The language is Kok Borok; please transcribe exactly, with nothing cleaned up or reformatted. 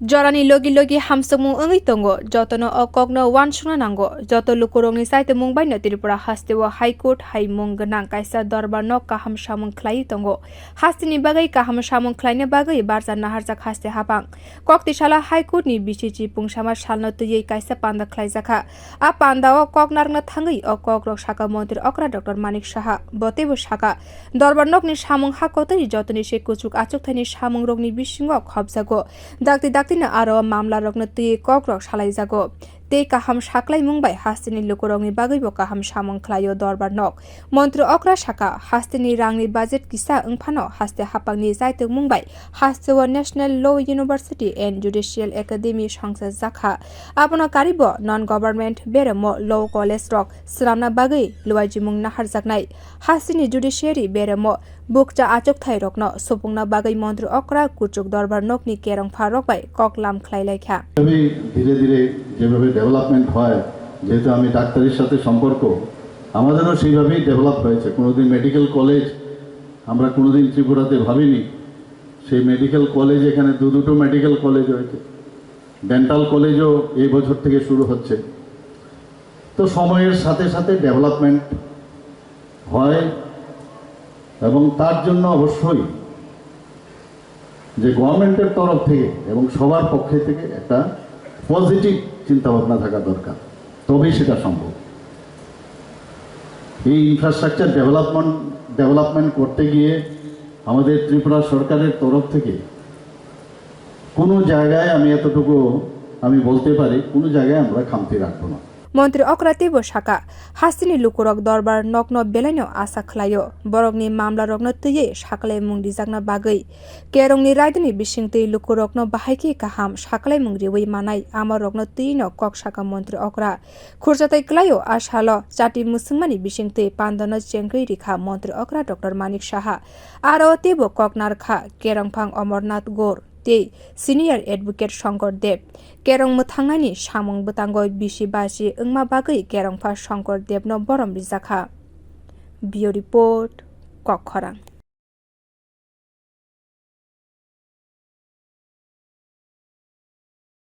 Jorani logi logi hamsukmung wngwi tongo, jotono o kokno uansukna nango. Joto lukurokni chaitimung baino Tripura hasteo High Court hai mung gwnang kaisa dorbar nok kaham samung khlaiwi tongo. Hasteni bagwi kaham samung khlaina bagwi barja naharjak haste haphang. Koktisala High Court ni bisi chipungsama salno twiwi kaisa panda khlaijakha. A pandao kok narwkna thangwi o kokrok saka Montri okra Doctor Manik Saha. Bo teibo saka, dorbar nokni samung ha kotoi jotoni se kuchuk achukthaini samungrokni bisingo khopjago. Dakti daktino aro mamlarokno twiwi kokrok salaijago. Tei kaham saklaimung bai hasteni lukurokni bagwibo kaham samung khlaio dorbar nok. Montri okra saka, hasteni rangni budget kisa wngphano haste haphangni chaitukmung bai hasteo National Law University and Judicial Academy songchajakha. Abono karibo non-government beremo law college rok swnamna bagwi luaijimung naharjaknai. Hasteni judiciary beremo bukcha achukthairokno supungna bagwi Montri okra kuchuk dorbar nokni kerongpharok bai koklam khlailaikha. আমি ধীরে ধীরে যেভাবে ডেভেলপমেন্ট হয়, যেহেতু আমি ডাক্তারির সাথে সম্পর্ক, আমাদেরও সেইভাবেই ডেভেলপ হয়েছে। কোনোদিন মেডিকেল কলেজ আমরা কোনোদিন ত্রিপুরাতে ভাবিনি, সেই মেডিকেল কলেজ, এখানে দু দুটো মেডিকেল কলেজ হয়েছে, ডেন্টাল কলেজও এই বছর থেকে শুরু হচ্ছে। তো সময়ের সাথে সাথে ডেভেলপমেন্ট হয় এবং তার জন্য অবশ্যই যে গভর্নমেন্টের তরফ থেকে এবং সবার পক্ষে থেকে একটা পজিটিভ চিন্তাভাবনা থাকা দরকার, তবেই সেটা সম্ভব। এই ইনফ্রাস্ট্রাকচার ডেভেলপমেন্ট ডেভেলপমেন্ট করতে গিয়ে আমাদের ত্রিপুরা সরকারের তরফ থেকে কোনো জায়গায়, আমি এতটুকু আমি বলতে পারি, কোনো জায়গায় আমরা খামতি রাখবো না। Montri okra teibo saka, hasteni lukurok dorbar nokno belaino asa khlaio, borokni mamlarokno twiwi saklaimung rijakna bagwi. Kerongni raidani bisingtwi lukurokno bahai khe kaham saklaimung riwi manai, amorokno twino kok saka Montri okra. Khurjatai klaio a salo chati mwswngmani bisingtwi pandano chengwi rikha Montri okra Doctor Manik Saha. Aro teibo kok narkha Kerongphang Omornath Gor tei Senior Advocate Shankar Deb. Kerong mwthangnani samung bwtango bisi basi wngma bagwi Kerongpha Shankar Debno borom rijakha. Bureau Report, Kokkhorang.